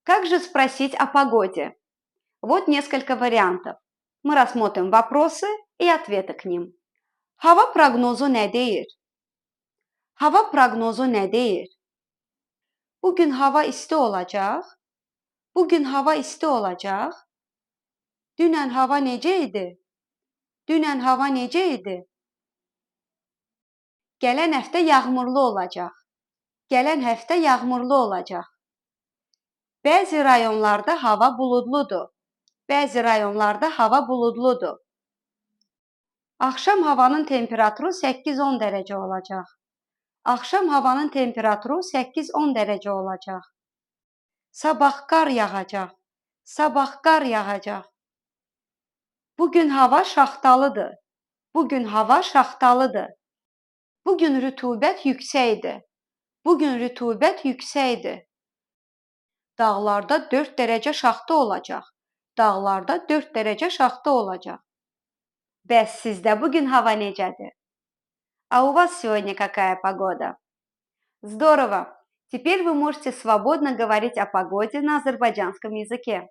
Как же спросить о погоде? Вот несколько вариантов. Мы рассмотрим вопросы и ответы к ним. Hava proqnozu nə deyir? Hava proqnozu nə deyir? Bugün hava isti olacaq. Bugün hava isti olacaq. Dünən hava necə idi? Dünən hava necə idi? Gələn həftə yağmurlu olacaq. Gələn həftə yağmurlu olacaq. Bəzi rayonlarda hava buludludur. Bəzi rayonlarda hava buludludur. Axşam havanın temperaturu 8-10 dərəcə olacaq. Axşam havanın temperaturu 8-10 dərəcə olacaq. Sabah qar yağacaq. Sabah qar yağacaq. Bugün hava şaxtalıdır. Bugün hava şaxtalıdır. Bugün rütubət yüksəkdir. Bugün rütubət yüksəkdir. Dağlarda 4 dərəcə şaxta olacaq. Dağlarda 4 dərəcə şaxta olacaq. Bəs sizdə bugün hava necədir? А у вас сегодня какая погода? Здорово! Теперь вы можете свободно говорить о погоде на азербайджанском языке.